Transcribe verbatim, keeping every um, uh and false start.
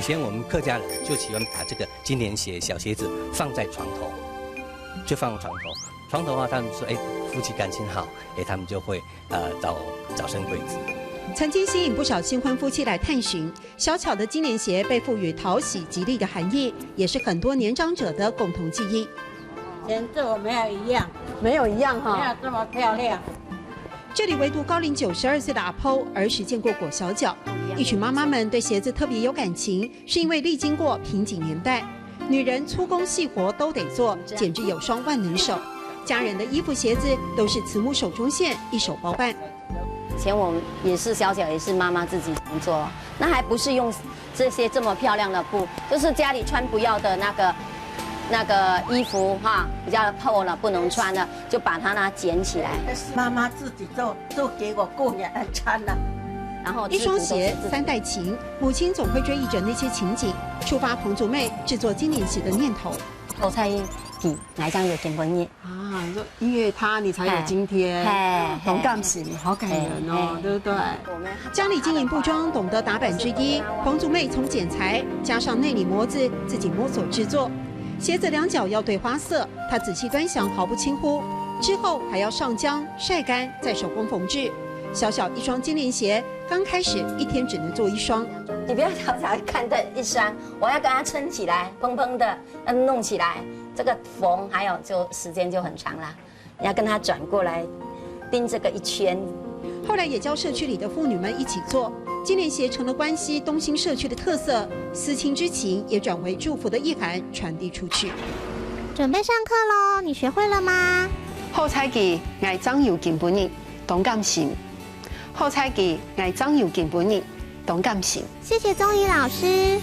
以前我们客家人就喜欢把这个金莲鞋、小鞋子放在床头，就放床头。床头啊，他们说，哎，夫妻感情好，哎，他们就会呃早早生贵子。曾经吸引不少新婚夫妻来探寻，小巧的金莲鞋被赋予讨喜吉利的含义，也是很多年长者的共同记忆。以前做没有一样，没有一样哈。没有这么漂亮。这里唯独高龄九十二岁的阿婆儿时见过裹小脚。一群妈妈们对鞋子特别有感情，是因为历经过瓶颈年代，女人粗工细活都得做，简直有双万能手。家人的衣服鞋子都是慈母手中线，一手包办。以前我们也是小脚也是妈妈自己做，那还不是用这些这么漂亮的布，就是家里穿不要的那个那个衣服哈，比较破了不能穿了，就把它呢捡起来。妈妈自己做，做给我过年穿了。然后一双鞋三代情，母亲总会追忆着那些情景，触发彭祖妹制作金莲鞋的念头。后菜一底来讲有点分页。啊，就因为他你才有今天，嘿，很感心，好感人哦，对不对？家里经营布庄，懂得打板之一。彭祖妹从剪裁加上内里模子，自己摸索制作。鞋子两脚要对花色，她仔细端详，毫不轻忽。之后还要上浆、晒干，再手工缝制。小小一双金莲鞋，刚开始一天只能做一双。你不要常常看这一双，我要跟它撑起来，蓬蓬的，要弄起来，这个缝还有就时间就很长啦。你要跟它转过来，钉这个一圈。后来也教社区里的妇女们一起做，金莲鞋成了关西东兴社区的特色，思亲之情也转为祝福的意涵传递出去。准备上课喽，你学会了吗？好彩佢，𠊎正有今晡日，當感心。好彩佢，𠊎正有今晡日，當感心。谢谢宗仪老师。